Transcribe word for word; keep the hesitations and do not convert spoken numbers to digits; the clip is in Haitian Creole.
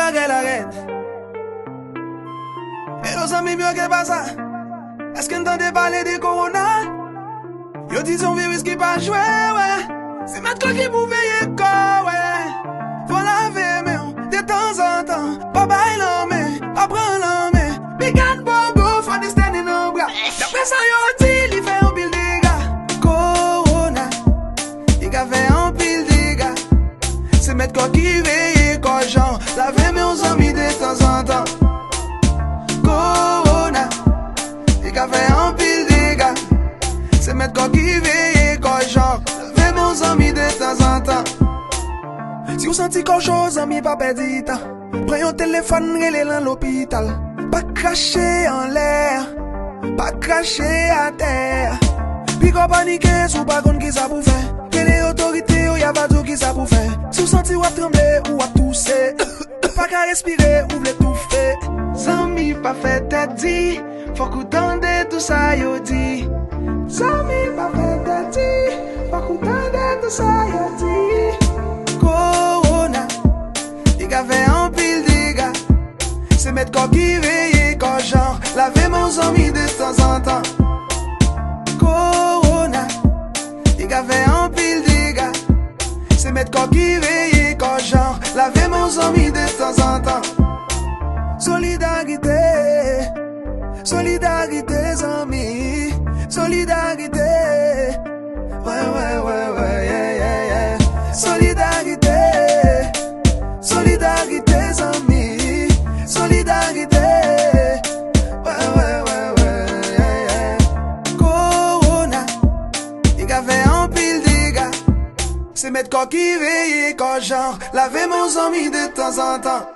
Bagay la rèd. Hello zanmi m yo, ke pasa? Èske n tande pale de kowona? Yo di se yon viris ki pa jwe, wè. Se mèt kò ki pou veye kò, wè. Fò lave men w detanzantan. Pa bay lanmen, pa pran lanmen. Big and bobo, fò distène nan bra. Daprè sa yo di, li fè anpil dega. Kowona, li ka fè anpil dega. Se mèt kò ki veye kò jan. Lave men w zanmi detanzantan. Kowona, li ka fè anpil dega. Se mèt kò ki veye kò jan. Lave men w zanmi detanzantan. Si w santi kò w cho, zanmi, pa pèdi tan. Pran yon telefòn, rele nan lopital. Pa krache anlè, pa krache atè. Piga w panike si w pa konn kisa pou fè. Rele otorite yo, y a va di w kisa pou fè. Si w santi w ap tranble, ou ap touse, ou pa ka respire, ou vle toufe. Zanmi, pa fè tèt di, fòk ou tande tou sa yo di. Zanmi, pa fè tèt di, fòk ou tande tou sa yo di. Kowona, li ka fè anpil dega. Se mèt kò ki veye kò jan. Lave men w zanmi detanzantan. Kowona, li ka fè anpil dega. Se mèt kò ki veye kò jan. Lave men w zanmi detanzantan. Solidarite, solidarite zanmi, solidarite. Wè, wè, wè, wè, yeah, yeah, yeah. Solidarite, solidarite zanmi, solidarite. Wè, wè, wè, wè, yeah, yeah. Kowona, li ka fè anpil dega. Se mèt kò ki veye kò jan. Lave men w zanmi detanzantan.